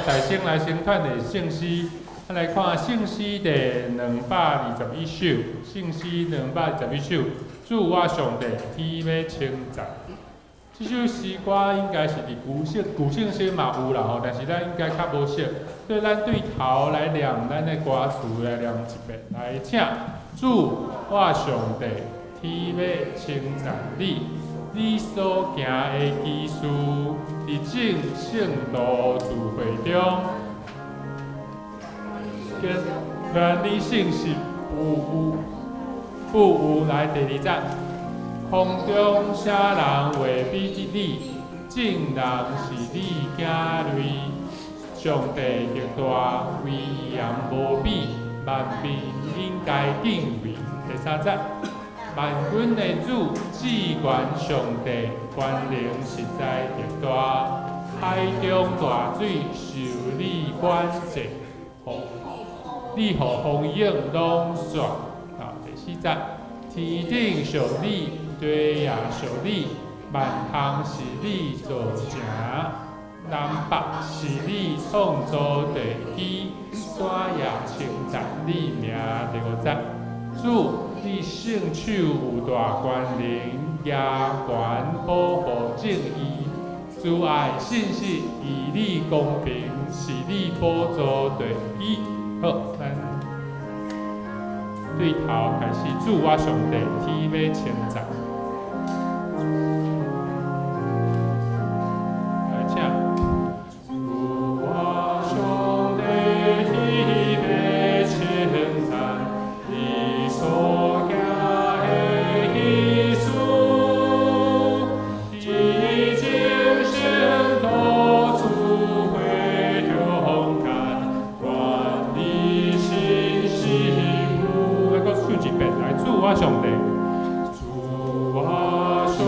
大聲來先傳的聖詩，咱來看聖詩第221首，聖詩兩百二十一首，主我上帝，天欲稱讚。這首詩歌應該是佇舊聖經嘛有啦吼，但是咱應該較無熟，所以咱對頭來念咱的歌詞來念一遍，來請主我上帝，天欲稱讚你，你所行的奇事，佇眾聖徒聚會中，跟你信實不有不有來第二節。空中啥人會比得你？眾人是你子類，上帝極大，威嚴無比，萬民應該敬畏。第三節，萬軍的主，至懸上帝，權能實在極大，海中大水受你管制，你予風湧攏煞。啊，第四節，天頂屬你，地也屬你，萬項是你造成，南北是你創造地基，山也稱讚你名。第五節，主，你聖手有大權能，舉懸保護正義，慈愛信實，義理公平，是你寶座地基。好，咱對頭開始，主我上帝，天欲稱讚。來請。主我上帝，天欲稱讚，你所行的奇事，佇眾聖徒聚會中間，願你信實有。來，閣唱一遍，來，主我上帝。主我上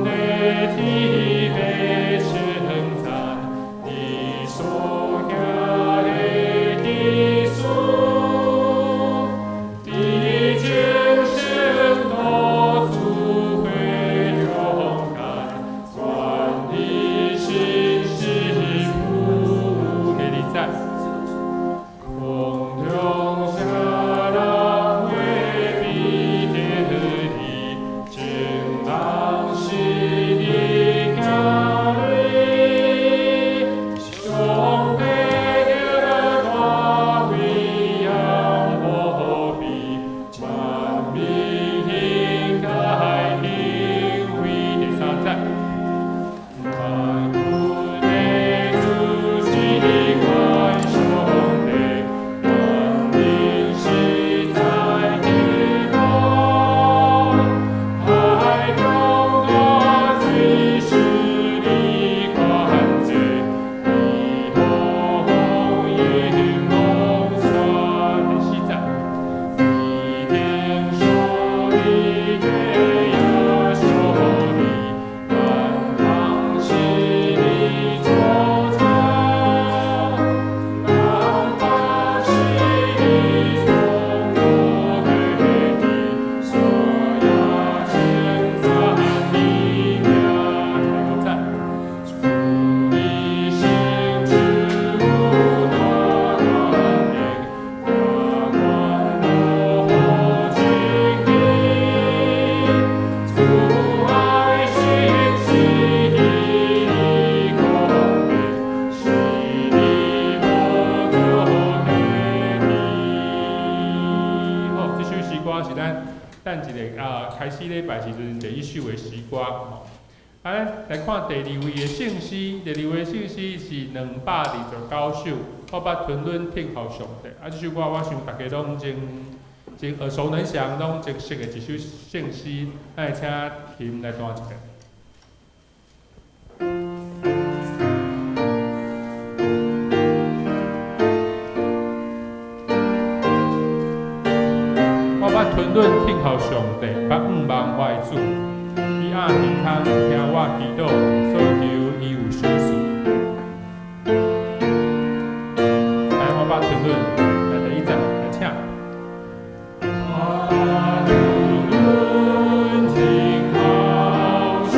帝，天欲稱讚，你所行的奇事，佇眾聖徒聚會中間，願你信實有。第二節，空中啥人會比得你？眾人是你子類，上帝極大，威嚴無比，萬民應該敬畏。第三節，萬軍的主至懸上帝，權能實在極大，海中大水受你管制，你予風湧攏煞。第四節，天頂屬你，地也屬你，萬項是你造成，南北是你創造地基，山也稱讚你名。第五節，主你聖手有大權能，舉懸保護正義，慈愛信實義理公平，是你寶座地基。好，這首詩歌是咱等一下啊開始禮拜時陣第一首的詩歌吼。啊，咱來看第二位的聖詩，第二位聖詩是229首，我捌吞忍聽候上帝。啊，這首歌我想大家攏真真耳熟能詳，攏真熟的一首聖詩，咱來請琴來彈一遍。我捌吞忍聽候上帝，捌向望我的主，伊掩耳孔聽我祈禱，所求伊有賞賜。來，我捌吞忍，來第一節，來請。我捌吞忍聽候上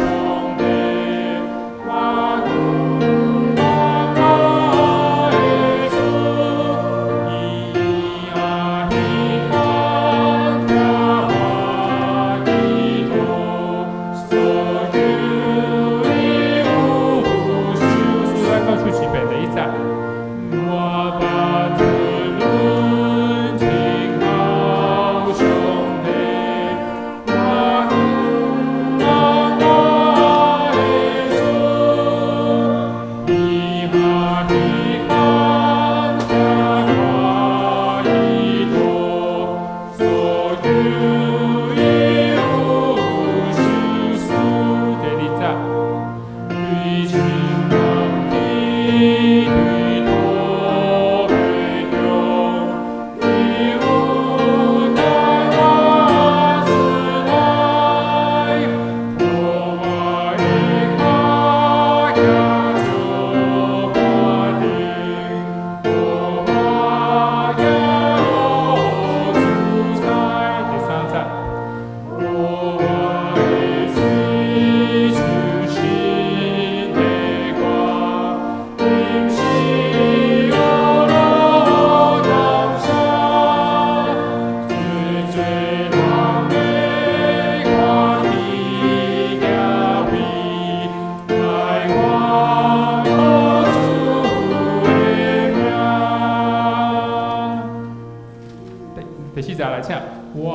請。我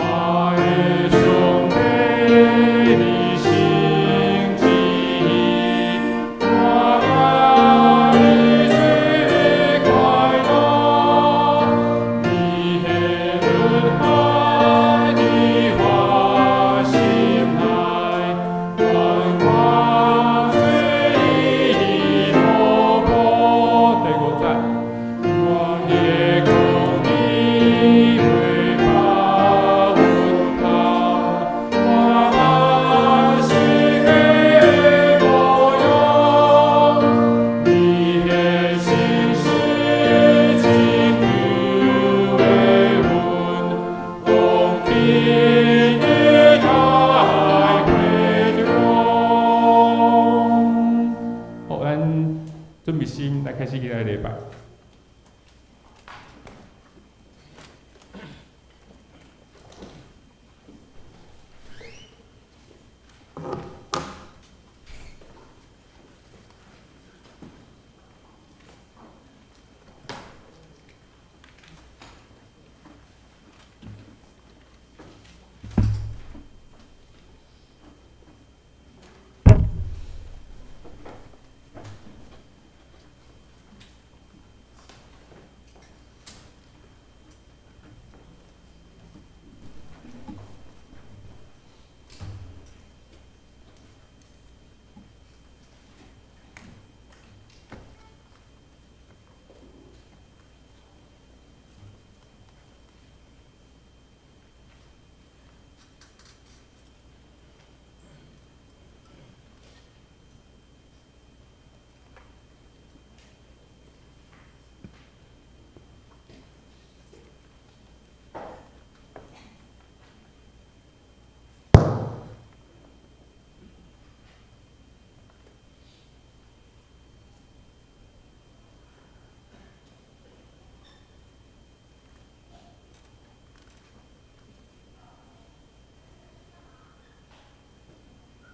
的上帝，你成旨意，我愛你最快樂，你的恩愛佇我心內，願我做你奴僕。第五節，我的公義袂怕阮空，我滿心的模樣，你的信實真久的阮，往天的大會中。好，咱準備心來開始今仔日禮拜。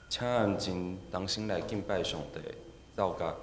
請安靜，同心來敬拜上帝，奏樂。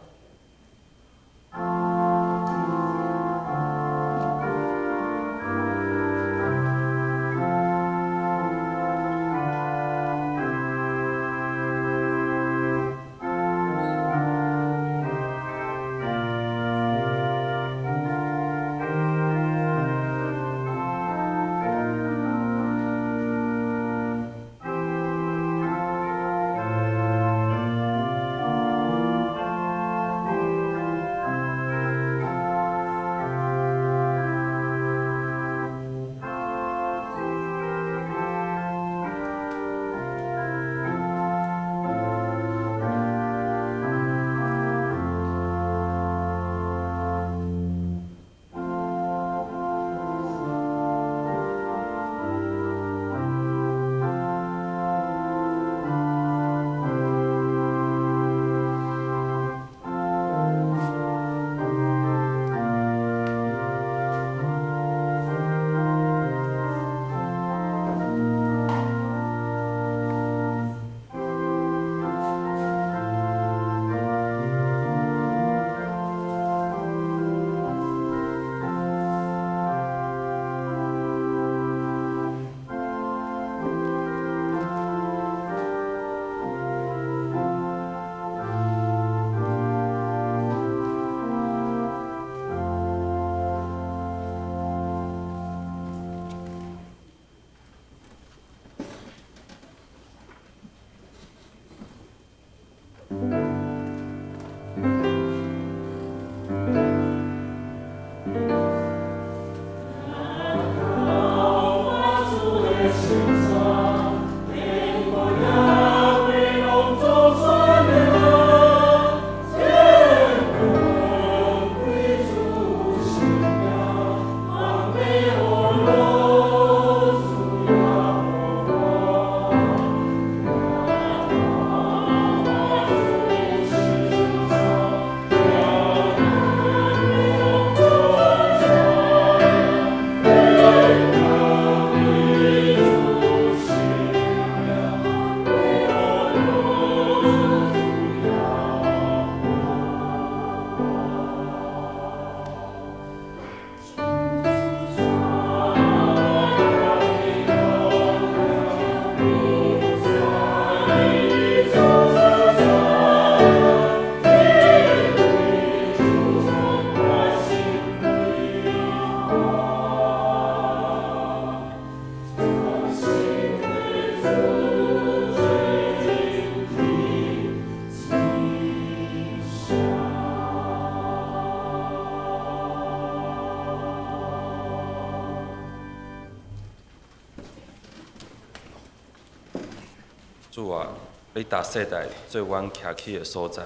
主啊，你逐世代做阮徛起的所在，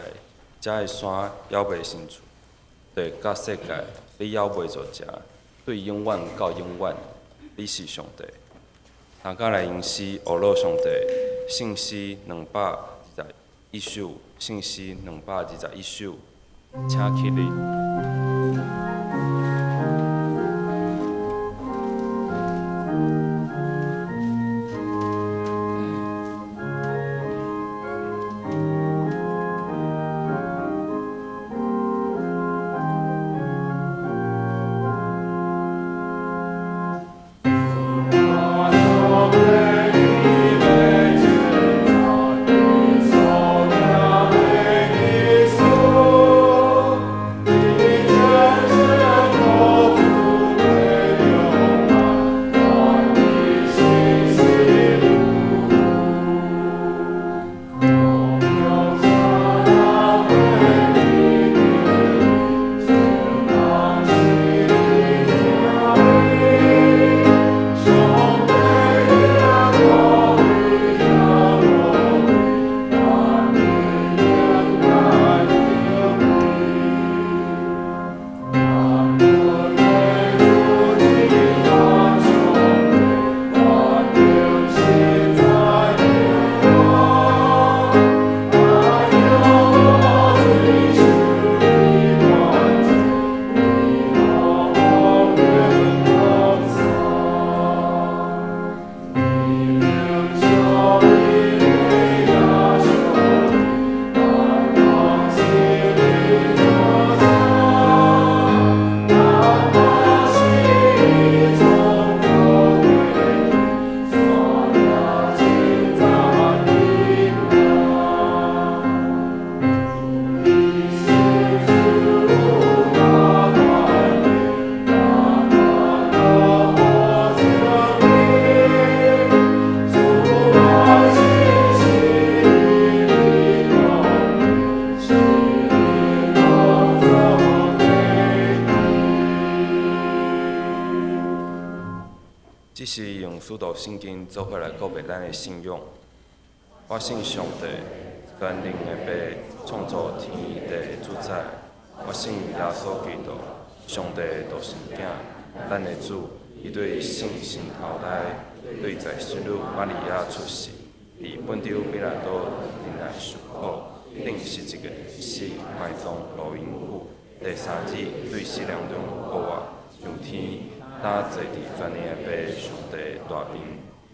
遮的山猶未生出，地佮世界，你猶未造成，對永遠到永遠，你是上帝。大家來吟詩，學樂上帝，聖詩221首，聖詩221首，請起立。這是用使徒信經做伙來告白咱的信仰。我信上帝，全能的父，創造天地的主宰。我信耶穌基督，上帝的獨生囝，咱的主。伊對聖神頭胎，對在聖女瑪利亞出世，佇本丟彼拉多忍耐受苦，釘十字架死，埋葬落陰府。第三日對死人中復活，上天，擔坐佇全能的父上帝大邊，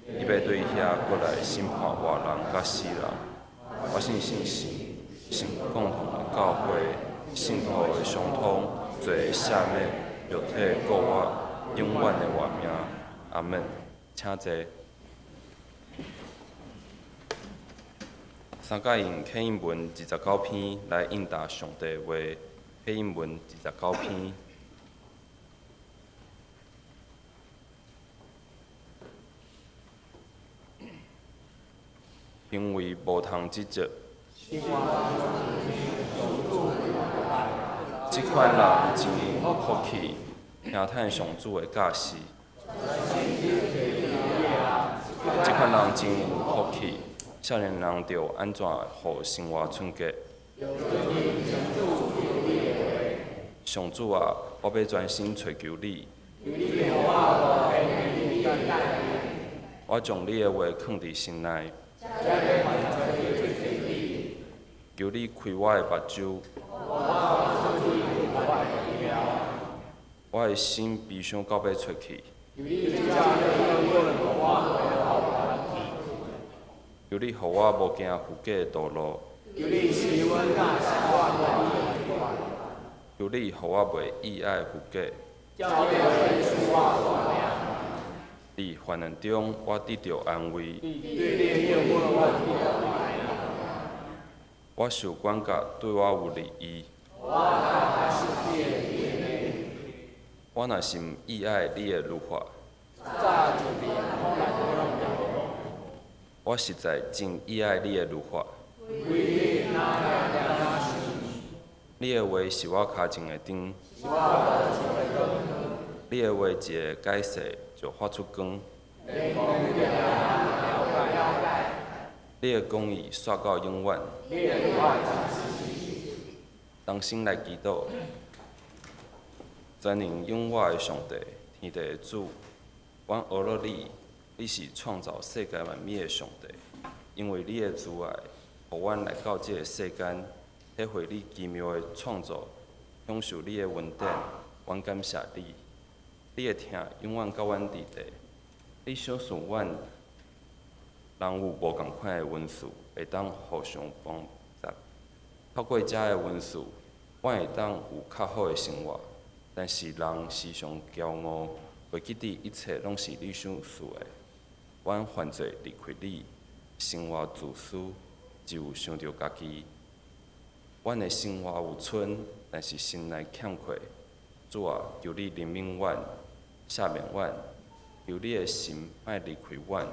伊欲對遐過來審判活人佮死人。我信聖神，信共同的教會，聖徒的相通，罪的赦免，肉體的復活，永遠的活命。阿門。請坐。三甲用啟應文29篇來應答上帝的話，啟應文29篇。行為無通執著。這款人真有福氣，聽趁上主的教示。這款人真有福氣，少年人著按怎予生活純潔？上主啊，我欲專心揣求你。我將你的話囥佇心內。求你開我的目睭。我的心悲傷到欲出去。求你予我無行虛假的道路。求你予我袂意愛虛假。佇患難中，我得著安慰。我受管教對我有利益。我若是毋意愛你的律法，我實在真意愛你的律法。你的話是我跤前的燈，你的話一个解釋就發出光。你的公義煞到永遠。同心來祈禱，全能永活的上帝，天地的主，阮阿樂你，你是創造世界萬物的上帝，因為你的慈愛，予阮來到這个世間，體會你奇妙的創造，享受你的恩典，阮感謝你。你的疼永遠佮阮佇佇，你賞賜阮人有無仝款的恩賜，會當互相幫助。透過遮的恩賜，阮會當有較好的生活。但是人時常驕傲，袂記得一切攏是你賞賜的。阮犯罪離開你，生活自私，只有想著家己。阮的生活有賰，但是心內欠缺。主啊，求你憐憫阮，赦免阮，求你的心莫離開阮。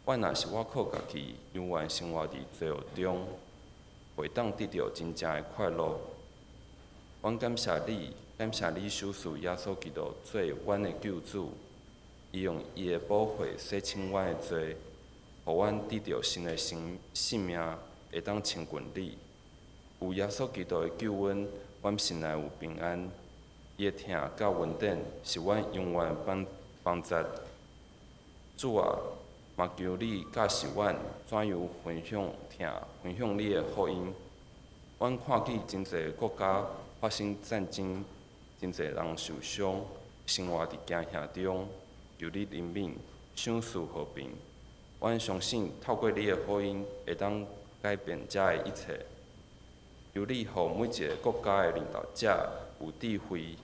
阮若是倚靠家己，永遠生活佇罪惡中，袂當得著真正的快樂。阮感謝你，感謝你賞賜耶穌基督做阮的救主，伊用伊的寶血洗清阮的罪，予阮得著新的生性命，會當親近你。有耶穌基督的救恩，阮心內有平安。伊的疼佮恩典是阮永遠幫幫助。主啊，嘛求你教示阮怎樣分享疼，分享你的福音。阮看見真濟國家發生戰爭，真濟人受傷，生活佇驚嚇中。求你憐憫，賞賜和平。阮相信透過你的福音，會當改變遮的一切。求你予每一个國家的領導者有智慧、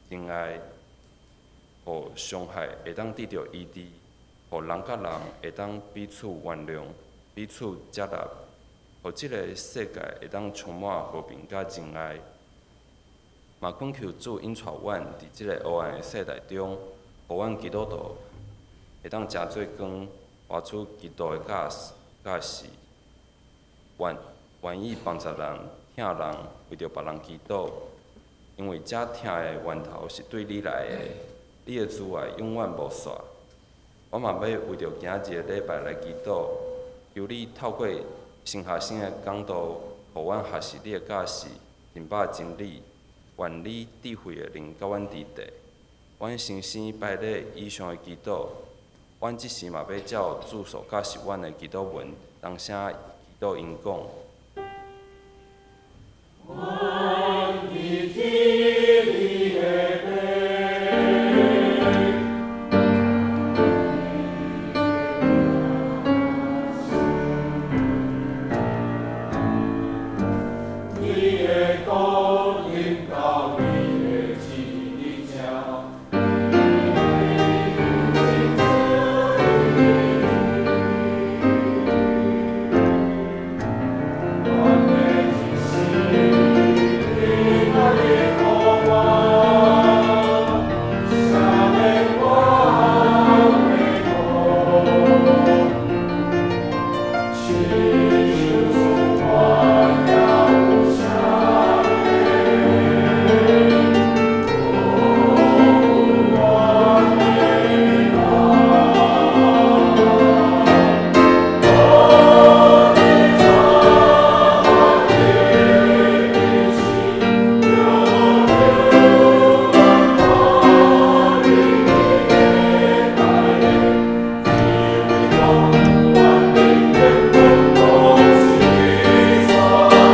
真愛，予傷害會當得著醫治，予人佮人會當彼此原諒、彼此接納，予這个世界會當充滿和平佮真愛。嘛懇求主引帶阮佇這个黑暗的世代中，予阮基督徒會當成做光，活出基督的教示，教示，願願意幫助人、疼人，為著別人祈禱，因為這疼的源頭是對你來的，你的慈愛永遠無煞。我嘛欲為著今仔日的禮拜來祈禱，求你透過神學生的講道，予阮學習你的教示，明白真理。願你智慧的靈佮阮佇佇，阮深深拜禮以上的祈禱。阮這時嘛欲照主所教示阮的祈禱文，同聲祈禱𪜶講。阮佇天裡的父。你的國臨到，你的旨意成。阮的一生，你愛予我，赦免我的過，親像阮也有赦免我的人。我的主，我的心，求我你的帶領，只為講願你天國是所有。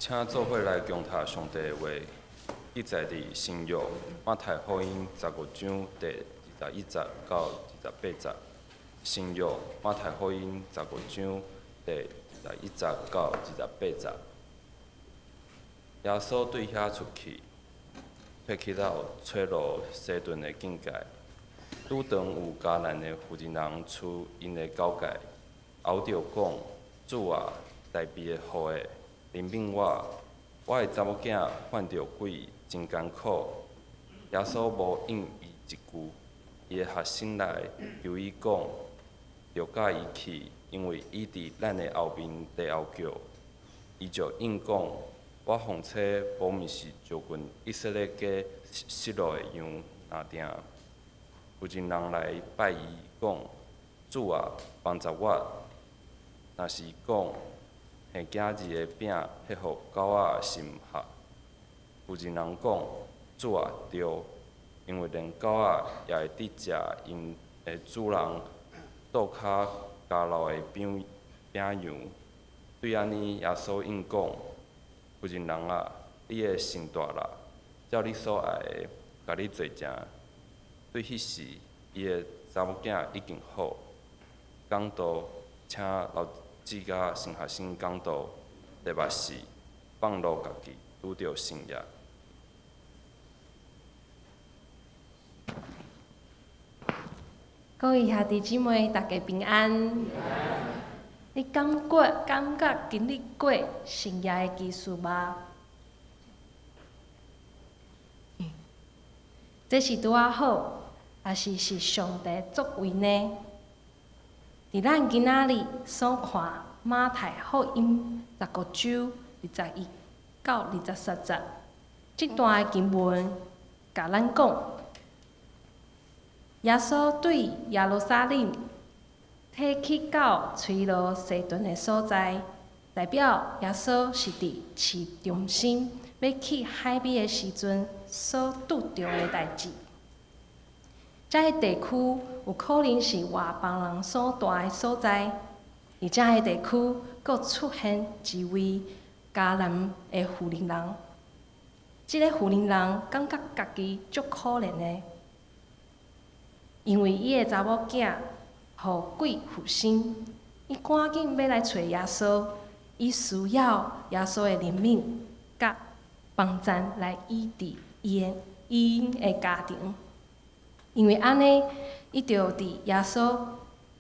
請做伙來恭讀上帝的話，記載佇新約馬太福音15章第21節到28節。新約馬太福音十五章第21節到28節。耶穌對遐出去，退去到崔羅西頓的境界，拄著有迦南的婦人人出𪜶的交界，嗷著講：主啊，大衛的後裔，憐憫我，我的查某囝犯著鬼，真艱苦。耶穌無應伊一句，伊的學生來求伊講，著教伊去，因為伊佇咱的後面蹄後叫。伊就應講：我奉差無毋是就近以色列家失落的羊若定。婦人人來拜伊講：主啊，幫助我。若是講，還囝兒的餅彼予狗仔是毋合。婦人人講：主啊，對，因為連狗仔也會得食𪜶的主人桌跤交落的餅餅糭。對按呢，耶穌應講：婦人人啊，你的信大啦，照你所愛的，共你做成。對彼時，伊的查某囝已經好。講道，請老姊佮神學生講道，題目是放落家己，拄著聖業。各位兄弟姊妹，大家平安。你感覺經歷過聖業的奇事嗎？這是拄仔好，抑是是上帝作為呢？佇咱今仔日所看馬太福音15章21到23節，這段的經文，共咱講，耶穌對耶路撒冷退去到崔羅西頓的所在，代表耶穌是佇市中心欲去海邊的時陣所拄著的代誌。這个地區有可能是外邦人所住的所在，而這个地區閣出現一位迦南的婦人人。這个婦人人感覺家己足可憐的，因為伊的查某囝予鬼附身，伊趕緊欲來揣耶穌，伊需要耶穌的憐憫佮幫贊來醫治伊的家庭。因為按呢，伊就佇耶穌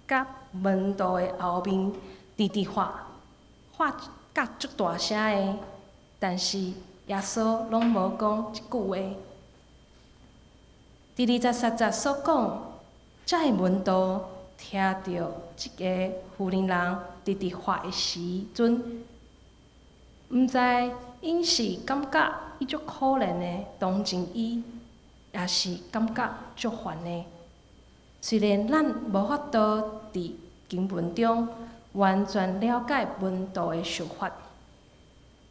佮門徒的後面，直直喊，喊甲足大聲的，但是耶穌攏無講一句話。佇23節所講，遮的門徒聽著這个婦人人直直喊的時陣，毋知𪜶是感覺伊足可憐的同情伊，抑是感覺足煩的。雖然咱無法度佇經文中完全了解門徒的想法，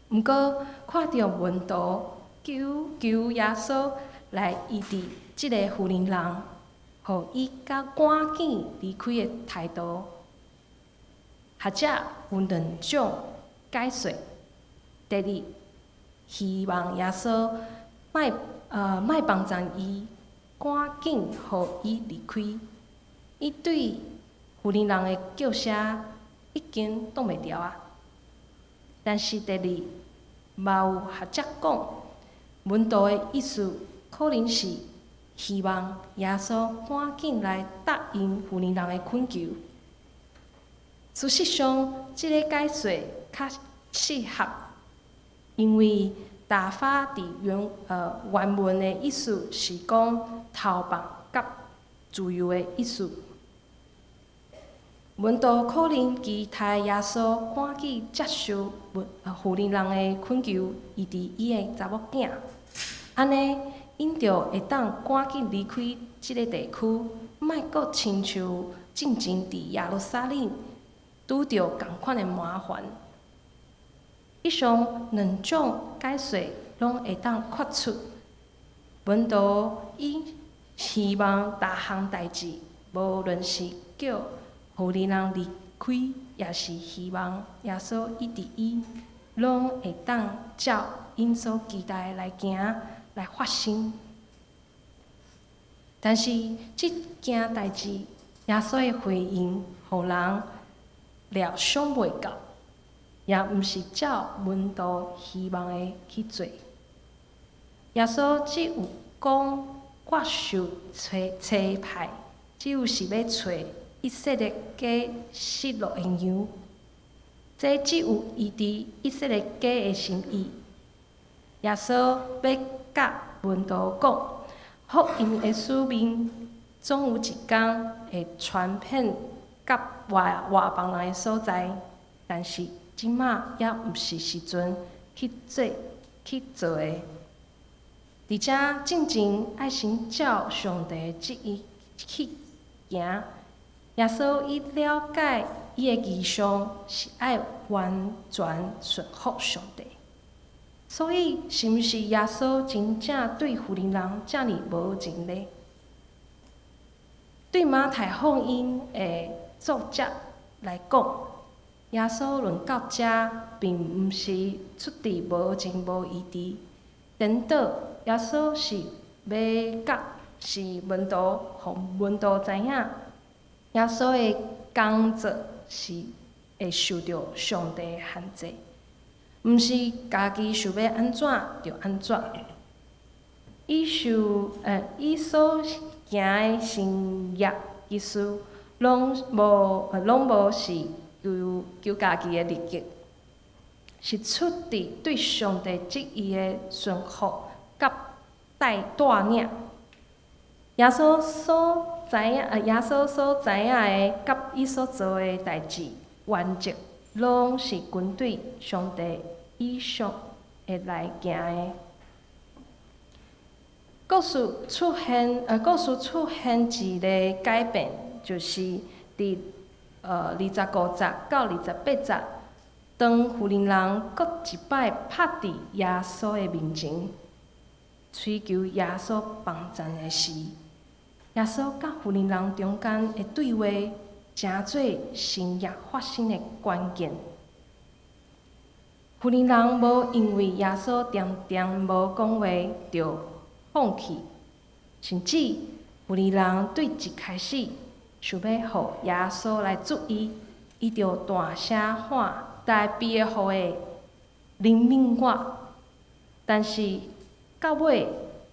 毋過看著門徒求求耶穌來醫治這个婦人人，予伊較趕緊離開的態度，學者有兩種解說。第二，希望耶穌莫幫贊伊，趕緊予伊離開。伊對婦人人的叫聲已經擋袂牢啊。但是第二，嘛有學者講，門徒的意思可能是希望耶穌趕緊來答應婦人人的懇求。事實上，這个解說較適合，因為打發佇原文的意思是講投放佮自由的意思。門徒可能期待耶穌趕緊接受婦人人的懇求，醫治伊的查某囝，按呢，𪜶就會當趕緊離開這个地區，莫閣親像進前佇耶路撒冷拄著仝款的麻煩。以上兩種解說攏會當看出，門徒𪜶希望逐項代誌，無論是叫婦人人離開，抑是希望耶穌醫治伊，攏會當照𪜶所期待來行來發生。但是這件代誌，耶穌的回應，予人料想袂到，也毋是照門徒希望的去做。耶穌只有講我受差差派，只有是欲揣以色列家失落的羊。這只有伊佇以色列家的心意。耶穌欲佮門徒講，福音的使命總有一工會傳遍佮外外邦人的所在，但是這馬猶毋是時陣去做去做的。佇遮進前愛先照上帝的旨意去行。耶穌伊了解伊的異象是愛完全順服上帝，所以是毋是耶穌真正對婦人遮爾無情呢？對馬太福音的作者來講，耶穌論到遮，並毋是出自無情無義佇顛倒，耶穌是欲教示門徒，予門徒知影，耶穌的工作是會受著上帝的限制，毋是家己想欲按怎就按怎。伊受伊所行的神蹟奇事，攏無是求求家己的利益，是出自對上帝旨意的順服佮帶帶領。耶穌所知影的佮伊所做的代誌，原則攏是根據上帝意象的來行的。故事出現一個改變，就是佇25節到28節，當婦人閣一擺拍佇耶穌的面前，催求耶穌幫贊的時，耶穌佮婦人中間的對話，成做神蹟發生的關鍵。婦人無因為耶穌恬恬無講話就放棄，甚至婦人對一開始想欲予耶穌來注意，伊就大聲喊：“大衛的後裔，憐憫我！”但是到尾，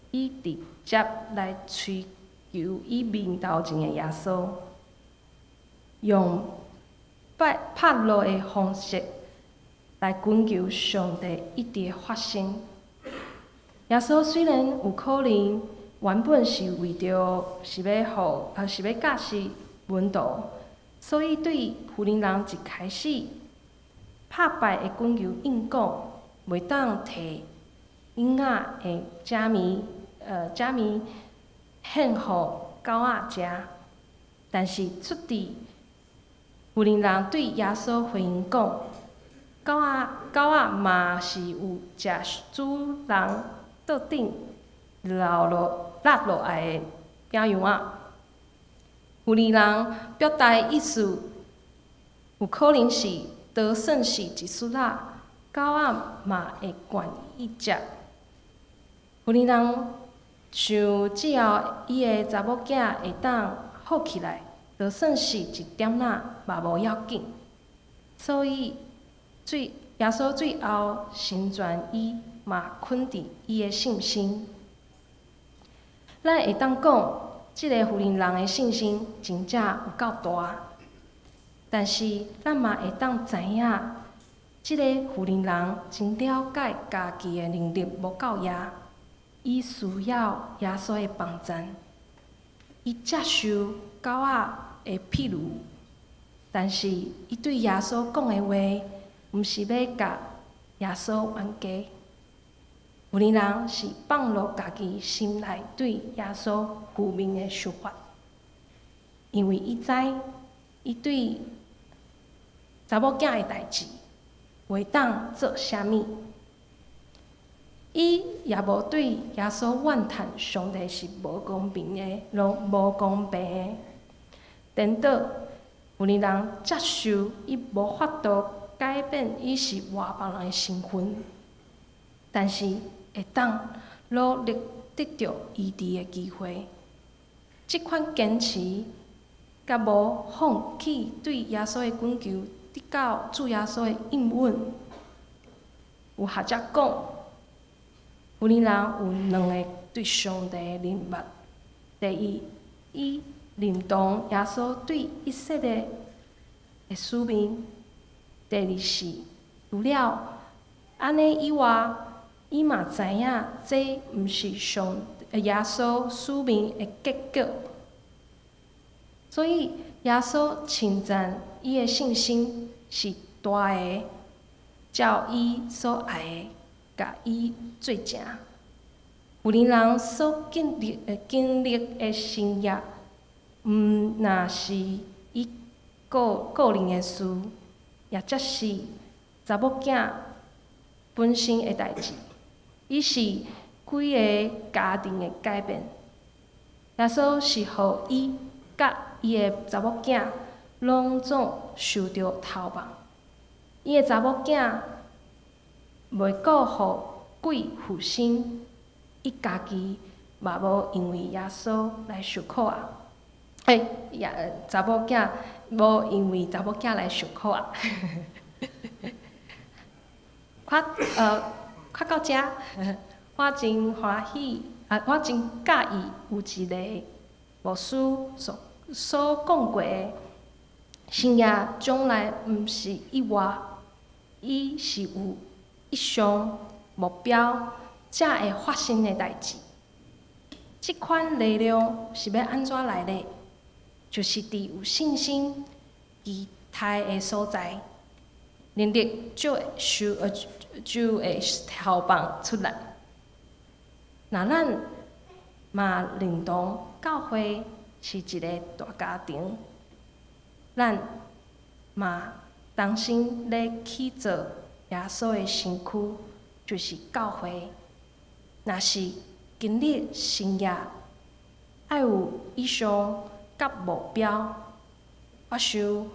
伊直接來催求伊面頭前的耶穌，用拍拍落的方式來懇求上帝一直發生。耶穌雖然有可能原本是為著是欲予是欲教示門徒，所以對婦人一開始拍敗的懇求應講，袂當提嬰仔的食物獻予狗仔食。但是出佇婦人對耶穌回應講，狗仔嘛是有食主人桌頂留落落落來的餅椏仔。婦人表達的意思，有可能是，就算是一絲仔，狗仔嘛會願意食。婦人想，只要伊的查某囝會當好起來，就算是一點仔嘛無要緊。所以，最耶穌最後成全伊，嘛肯定伊的信心。咱會當講，這个婦人的信心真正有夠大。但是，咱嘛會當知影，這个婦人真了解家己的能力無夠額，伊需要耶穌的幫贊。伊接受狗仔的譬喻，但是伊對耶穌講的話，毋是欲共耶穌冤家。婦人是放落家己心內對耶穌負面的想法，因為伊知伊對查某囝的代誌袂當做啥物，伊也無對耶穌怨嘆上帝是無公平的，攏無公平的。顛倒，婦人接受伊無法度改變伊是外邦人的身份，但是會當努力得著醫治的機會。這款堅持佮無放棄對耶穌的懇求，得到主耶穌的應允。有學者講，婦人有兩个對上帝的認捌。第一，伊認同耶穌對以色列的使命；第二是，除了按呢以外，伊嘛知影這毋是上耶穌使命的結果。所以耶穌稱讚伊的信心是大的，照伊所愛的，共伊做成。婦人所經歷的神蹟，毋若是伊個人的事，抑則是查某囝本身的代誌，伊是規个家庭的改變。耶穌是予伊佮伊的查某囝攏總受著投放。伊的查某囝袂閣予鬼附身，伊家己嘛無因為耶穌來受苦啊！欸，也查某囝無因為查某囝來受苦啊！較到遮，我真歡喜，啊，我真佮意有一个牧師所講過的，神蹟從來毋是意外，伊是有意向目標才會發生的代誌。這款力量是欲按怎來的？就是佇有信心期待的所在，能力就會投放出來。若咱嘛認同教會是一个大家庭，咱嘛同心咧去做耶穌的身軀，就是教會。若是經歷神蹟，愛有意向佮目標。我想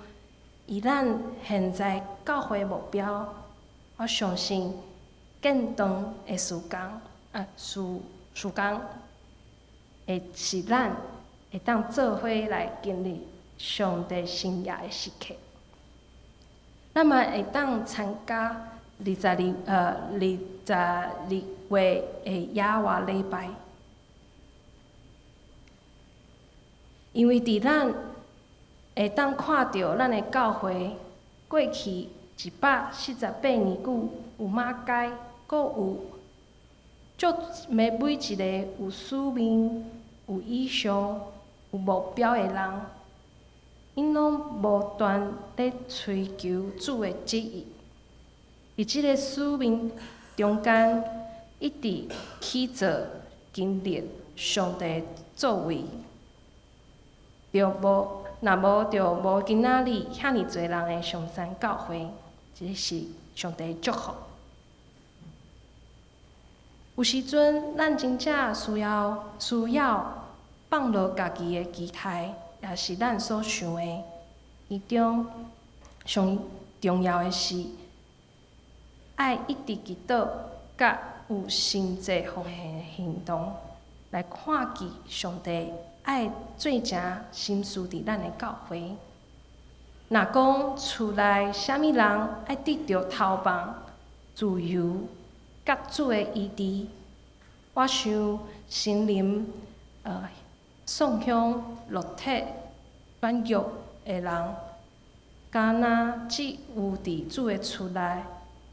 以咱現在教會目標，我相信建堂的時間，會是咱會當做伙來經歷上帝神蹟的時刻。咱嘛會當參加22月的野外禮拜，因為佇咱會當看著咱的教會過去148年久有馬偕，閣有足每一个有使命、有意向、有目標的人，𪜶攏無斷咧追求主的旨意。佇這个使命中間，一直去做經歷上帝作為，著無若無就無今仔日遐爾濟人的松山教會，這是上帝祝福。有時陣，咱真正需要放落家己的期待，也是咱所想的。其中上重要的是，愛一直祈禱，佮有實際奉獻的行動，來看見上帝愛做成心思佇咱的教會。若講厝內啥物人愛得著投放、自由、佮主的醫治，我想身臨喪鄉落體軟弱的人，敢若只有佇主的厝內，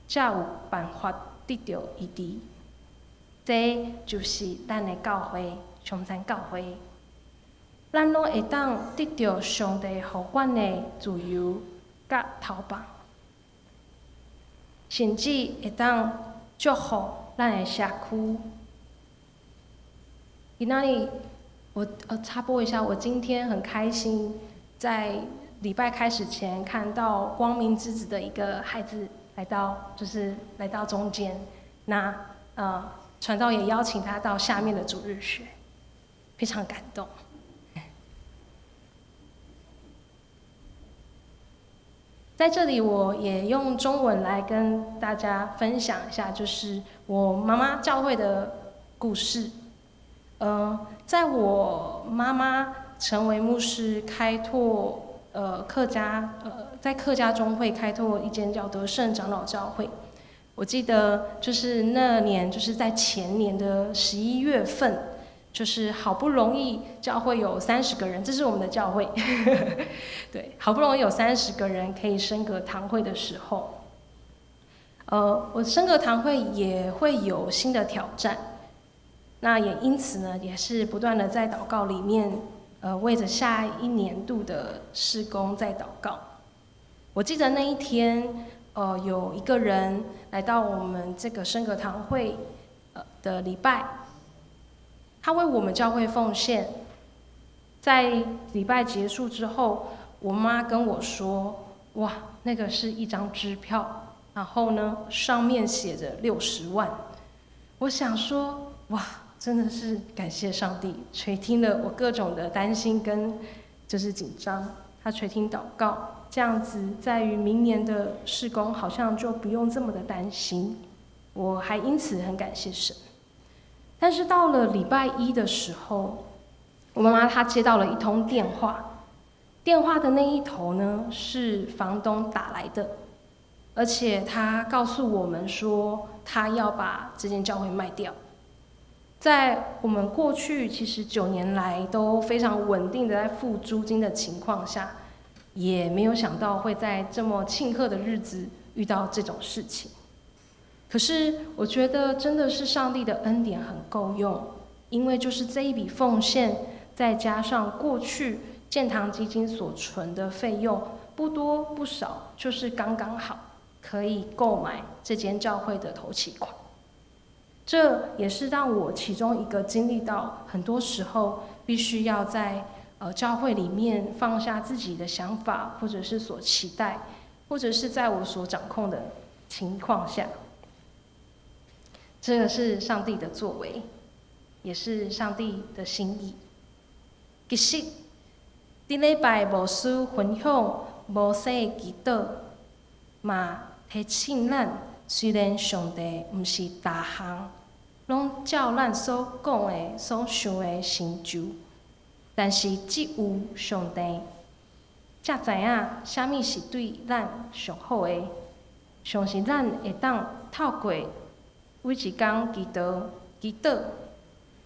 才有辦法得著醫治。這就是咱的教會，松山教會。咱攏會當得著上帝予阮的自由佮投放，甚至會當祝福咱的社區。今仔日我插播一下，我今天很開心，在禮拜開始前看到光明之子的一個孩子來到，就是來到中間。那傳道也邀請他到下面的主日學，非常感動。在這裡，我也用中文來跟大家分享一下，就是我媽媽教會的故事。在我媽媽成為牧師，開拓客家在客家中會開拓一間叫得勝長老教會。我記得就是那年，就是在前年的11月份，就是好不容易教會有三十個人，這是我們的教會，對，好不容易有三十個人可以升格堂會的時候，我升格堂會也會有新的挑戰，那也因此呢，也是不斷的在禱告裡面，為着下一年度的事工在禱告。我記得那一天，有一個人來到我們這個升格堂會的禮拜。他為我們教會奉獻，在禮拜結束之後，我媽跟我說：“哇，那個是一張支票，然後呢，上面寫着60萬。”我想說：“哇，真的是感謝上帝垂聽了我各種的擔心跟就是緊張，他垂聽禱告，這樣子在於明年的事工好像就不用這麼的擔心。我還因此很感謝神。但是到了禮拜一的時候，我媽媽她接到了一通電話，電話的那一頭呢是房東打來的，而且他告訴我們說他要把這間教會賣掉。在我們過去其實9年來都非常穩定的在付租金的情況下，也沒有想到會在這麼慶賀的日子遇到這種事情。可是我覺得真的是上帝的恩典很夠用，因為就是這一筆奉獻，再加上過去建堂基金所存的費用，不多不少，就是剛剛好可以購買這間教會的頭期款。這也是讓我其中一個經歷到，很多時候必須要在教會裡面放下自己的想法，或者是所期待，或者是在我所掌控的情況下。這個是上帝的作為，也是上帝的心意。其實，頂禮拜牧師分享摩西的祈禱，嘛提醒咱，雖然上帝毋是逐項攏照咱所講的、所想的成就，但是只有上帝才知影啥物是對咱上好的，相信咱會當透過每一工祈禱、祈禱，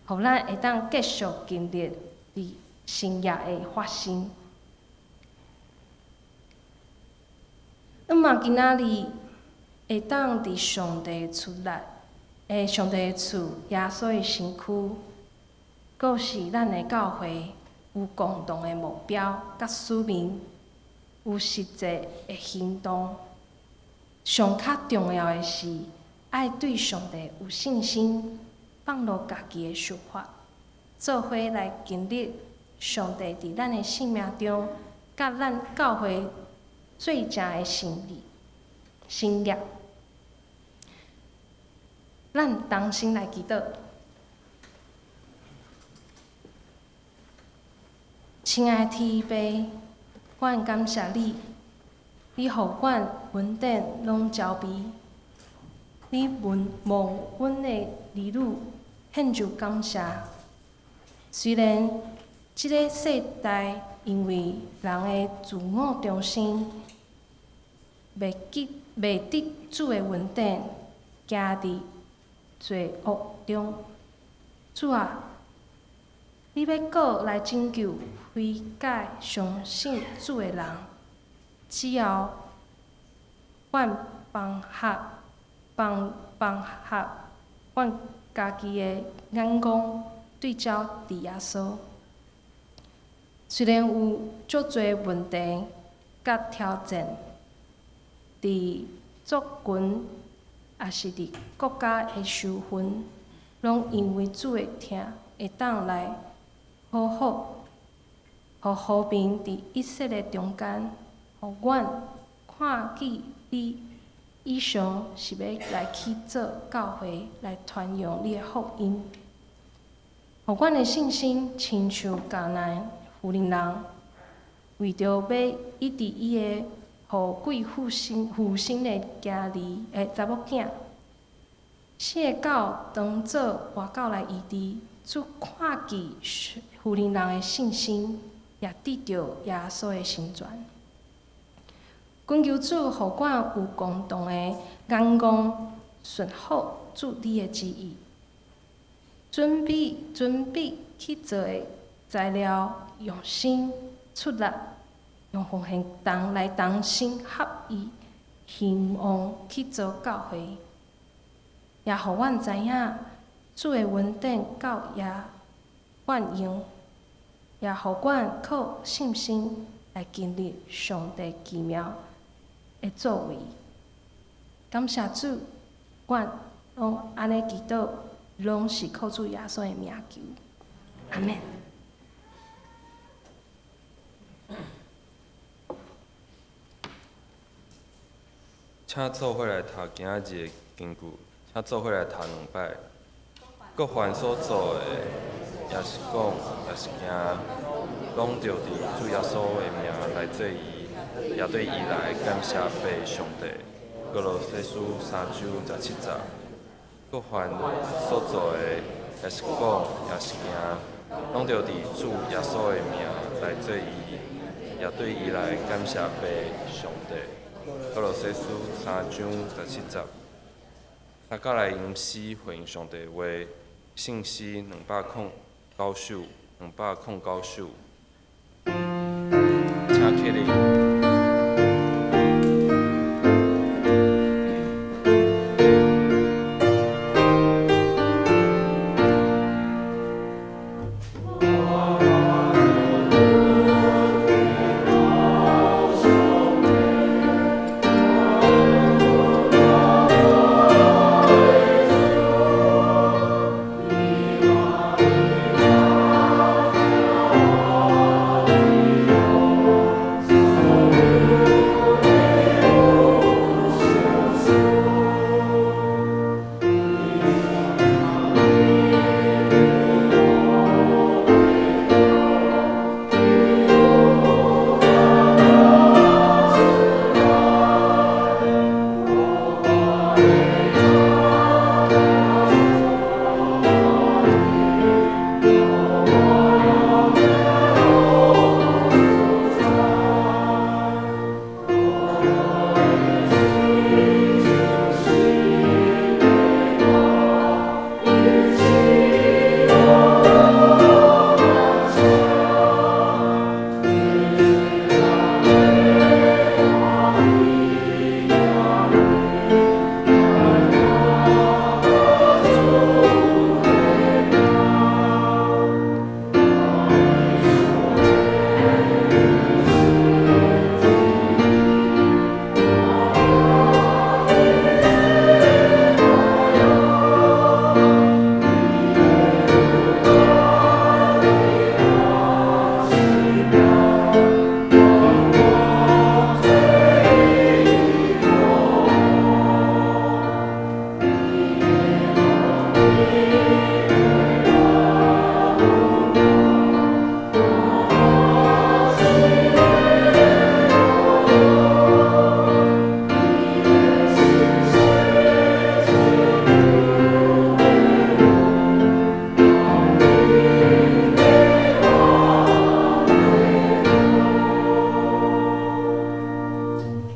予咱會當繼續經歷佇新約的發生。阮嘛今仔日會當佇上帝厝內，上帝厝耶穌的身軀，閣是咱的教會有共同的目標佮使命，有實際的行動。上較重要的是，愛對上帝有信心，放落家己的想法，做伙來經歷上帝佇咱的生命中，佮咱教會最正的心意、心意。咱同心來祈禱。親愛的天父，阮感謝你，你予阮恩典攏澆備，你問望阮的兒女獻上感謝。雖然這个世代因為人的自我中心，袂記袂得主的恩典，行佇罪惡中。主啊，你欲閣來拯救悔改相信主的人，只要阮放下放放下阮家己的眼光，對焦佇耶穌。雖然有足濟問題佮挑戰，佇族群抑是佇國家的仇恨，攏因為主的疼，會當來好好，予和平佇以色列中間，予阮看見你以上是欲來去做教會，來傳揚你的福音，予阮的信心親像迦南婦人，為著欲醫治伊的予貴婦生父生的囝兒的查某囝。四个狗當做活狗來醫治，主看見婦人人的信心，也得著耶穌的成全。懇求主，予阮有共同的眼光，順服主你的旨意，準備去做的材料，用心出力，用奉獻同來同心合意，興旺去做教會，也予阮知影主的恩典夠也萬用，也予阮靠信心來經歷上帝奇妙的作為。感謝主，阮攏按呢祈禱，攏是靠主耶穌的名求。阿們。請做伙來讀今仔日的經句，請做伙來讀兩擺。各凡所做的，抑是講，抑是行，攏著佇主耶穌的名來做伊，也對伊來感謝父上帝。歌羅西書3章17節。各凡所做的，抑是講，抑是行，攏著佇主耶穌的名來做伊，也對伊來感謝父上帝。歌羅西書3章17節。大家來吟詩回應上帝話，聖詩209首，209首，請起立。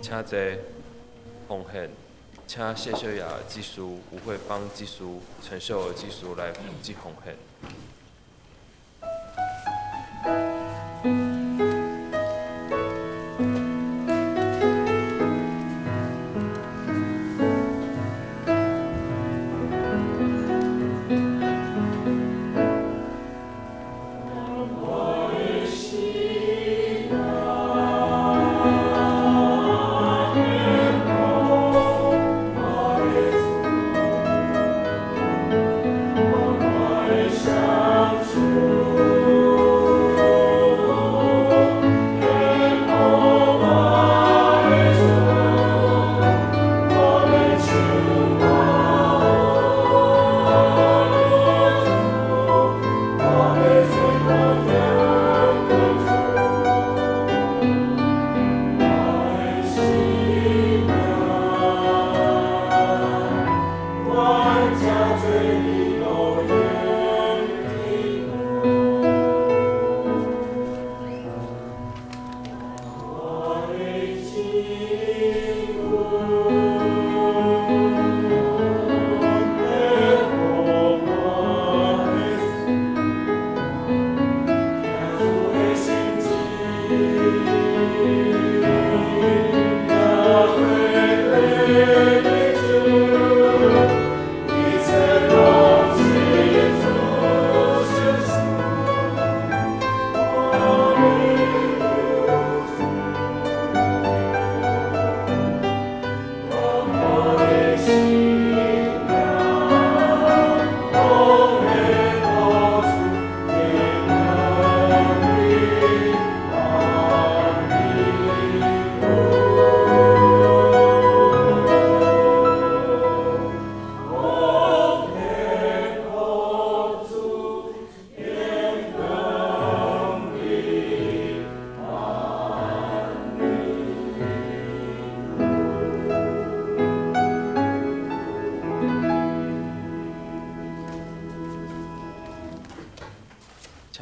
請坐，奉獻，請謝秀雅祭司、吳慧芳祭司、陳秀兒祭司來負責奉獻。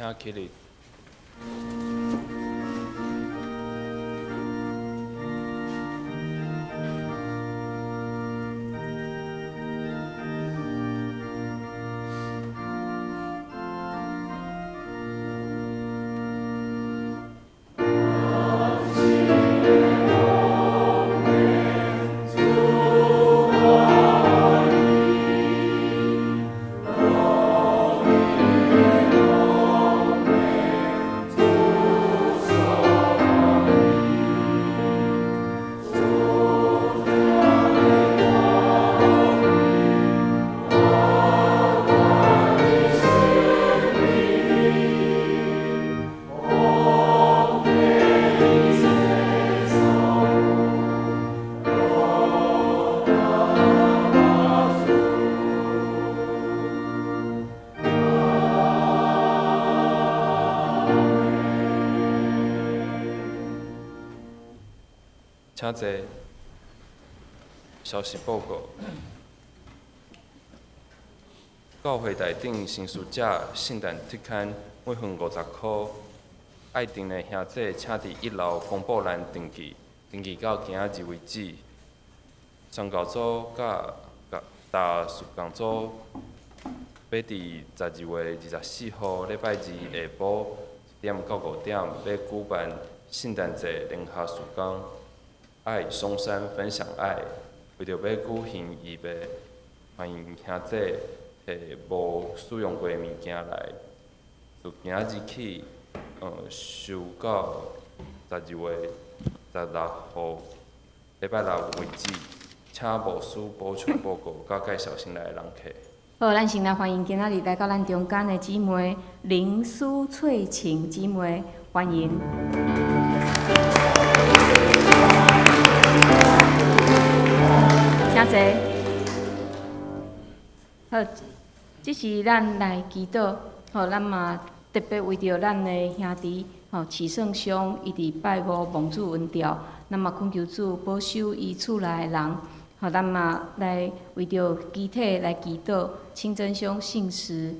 請起立。請坐。消息報告：教會台頂新書者聖誕特刊每份50箍。愛訂的兄弟，請佇一樓公布欄登記，登記到今仔日為止。宣教組佮大事工組欲佇12月24號禮拜二下晡1點到5點，欲舉辦聖誕節聯合事工。愛松山分享愛，為著欲舉行預備，歡迎兄弟提無使用過的物件來。自今仔日起，收到12月16號禮拜六為止，請牧師補充報告，佮介紹新來的人客。好，咱先來歡迎今仔日來到咱中間的姊妹林蘇翠琴姊妹，歡迎。請坐。好，這是咱來祈禱，吼，咱嘛特別為著咱的兄弟，吼，啟勝兄，伊佇拜五蒙主恩召，咱嘛懇求主保守伊厝內的人，吼，咱嘛來為著肢體來祈禱，清真兄、信實、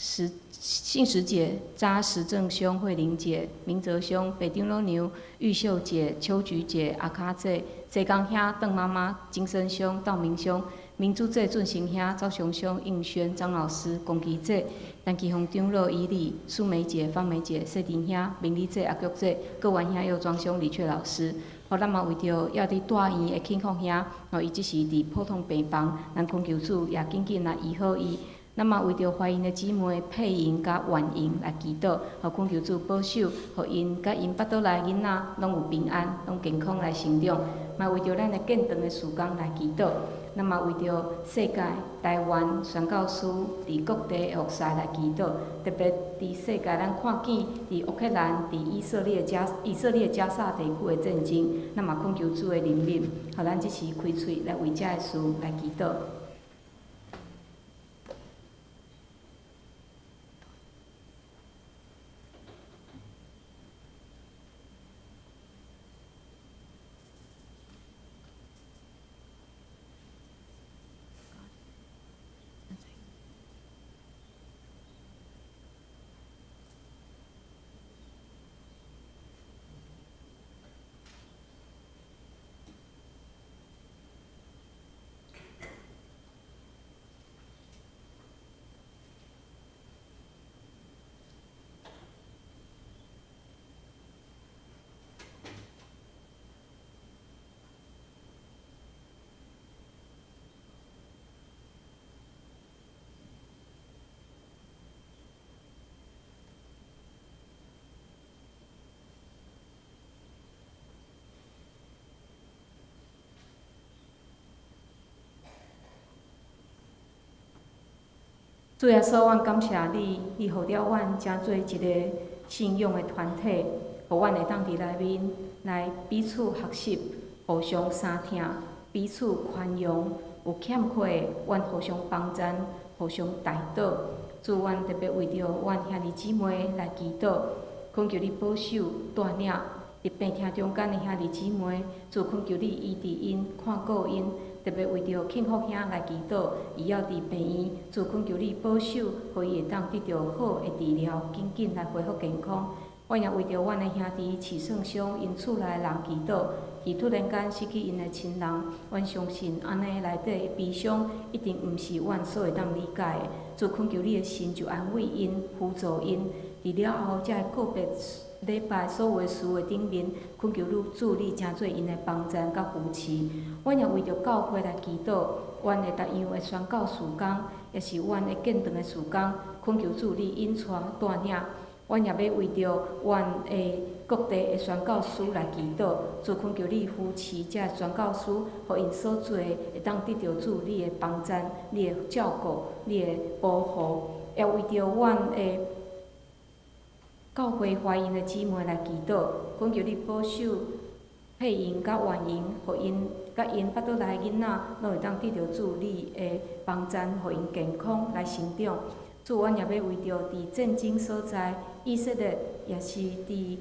實信實姐、查實正兄、慧玲姐、明哲兄、白長老娘、玉秀姐、秋菊姐、阿卡姐、濟江兄、鄧媽媽、金生兄、道明兄、民主姐、俊成兄、趙雄兄、應軒、張老師、龚吉姐、陳其宏長老、伊麗、蘇梅姐、方梅姐、謝婷兄、明麗姐、阿菊姐、郭元兄、右莊兄、李雀老師。吼，咱嘛為著猶佇大醫院的慶福兄，吼，伊這時佇普通病房，咱懇求主也緊緊來醫好伊。咱嘛為著懷孕的姊妹佩瑩佮婉瑩來祈禱，予懇求主保守，予𪜶佮𪜶腹肚內囡仔攏有平安，攏健康來成長。嘛為著咱的建堂的事工來祈禱。咱嘛為著世界、台灣宣教師佇各地的服侍來祈禱，特別佇世界咱看見佇烏克蘭、佇以色列加薩地區的戰爭，咱嘛懇求主的憐憫，予咱這時開喙來為這个事來祈禱。主耶穌，阮感謝你，你予了阮成做一个信仰的團體，予阮會當佇內面來彼此學習，互相相疼，彼此寬容，有欠缺的，阮互相幫贊，互相代禱。主，阮特別為著阮兄弟姊妹來祈禱，懇求你保守帶領佇病痛中間的兄弟姊妹，主懇求你醫治𪜶，看顧𪜶，特別為著慶福兄來祈禱，伊猶佇病院，主懇求你保守，予伊會當得著好的治療，緊緊來恢復健康。阮也為著阮的兄弟徐勝松𪜶厝內的人祈禱，伊突然間失去𪜶的親人，阮相信按呢內底的悲傷一定毋是阮所會當理解的。主懇求你的神就安慰𪜶、輔助𪜶，佇了後這个告別禮拜所有的事的頂面，懇求你主你成做𪜶的幫贊佮扶持。阮也為著教會來祈禱，阮的逐樣的宣教事工，也是阮的建堂的事工，懇求主你引帶帶領。阮也欲為著阮的各地的宣教師來祈禱，主懇求你扶持這宣教師，予𪜶所做的會當得著主你的幫贊、你的照顧、你的保護。也為著阮的教會懷孕的姊妹來祈禱，懇求你保守佩瑩佮婉瑩，予𪜶佮𪜶腹肚內的囡仔，攏會當得著主你的幫贊，予𪜶健康來成長。主，阮也欲為著佇戰爭所在，以色列也是佇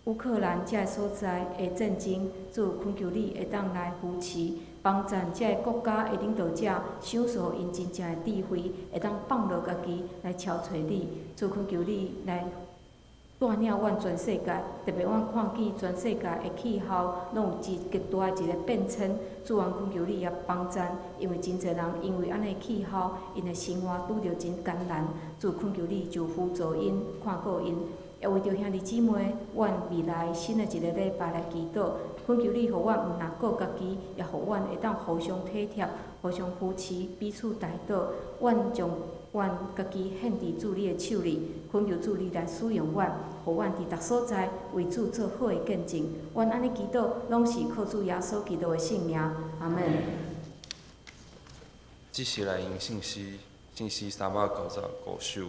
烏克蘭這个所在的戰爭，主懇求你會當來扶持、幫贊這个國家的領導者，賞賜予𪜶真正的智慧，會當放落家己來朝揣你。主懇求你來帶領阮全世界，特別阮看見全世界的氣候攏有一極大的一個變遷。主，阮懇求你也幫贊，因為真濟人因為按呢氣候，𪜶的生活拄著真艱難。主懇求你就輔助𪜶，看顧𪜶。也為著兄弟姊妹，阮未來新的一个禮拜來祈禱，懇求你予阮毋但顧家己，也予阮會當互相體貼、互相扶持、彼此代禱。阮將阮家己獻佇主你的手裡，懇求主你來使用阮，予阮佇逐所在為主做好的見證。阮按呢祈禱，攏是靠主耶穌基督的聖名。阿門。這時來吟聖詩，聖詩395首，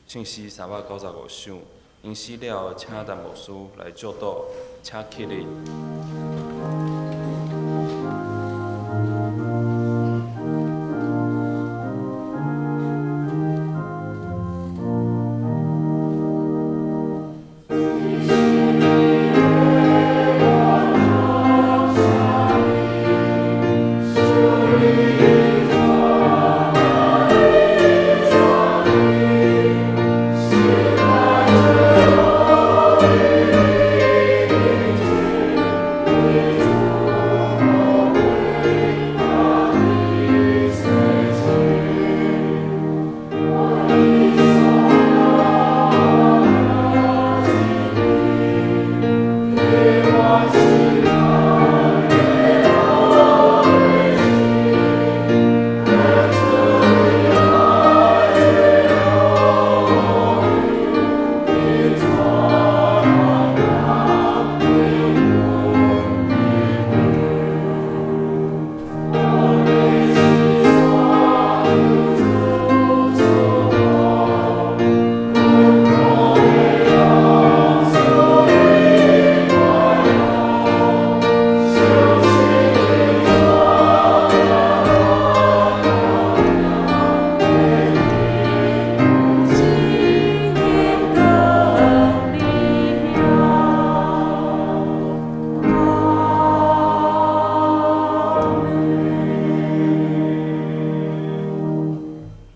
聖詩395首。吟詩了，請陳牧師來祝禱，請起立。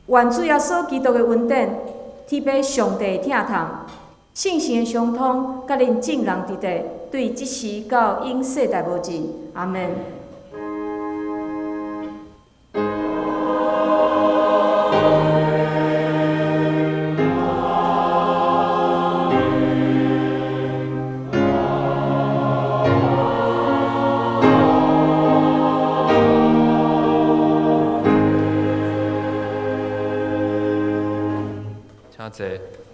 願主耶穌基督的恩典，天父上帝的疼痛，聖神的相通，佮恁眾人佇佇，對這時到永世代無盡。阿門。請坐。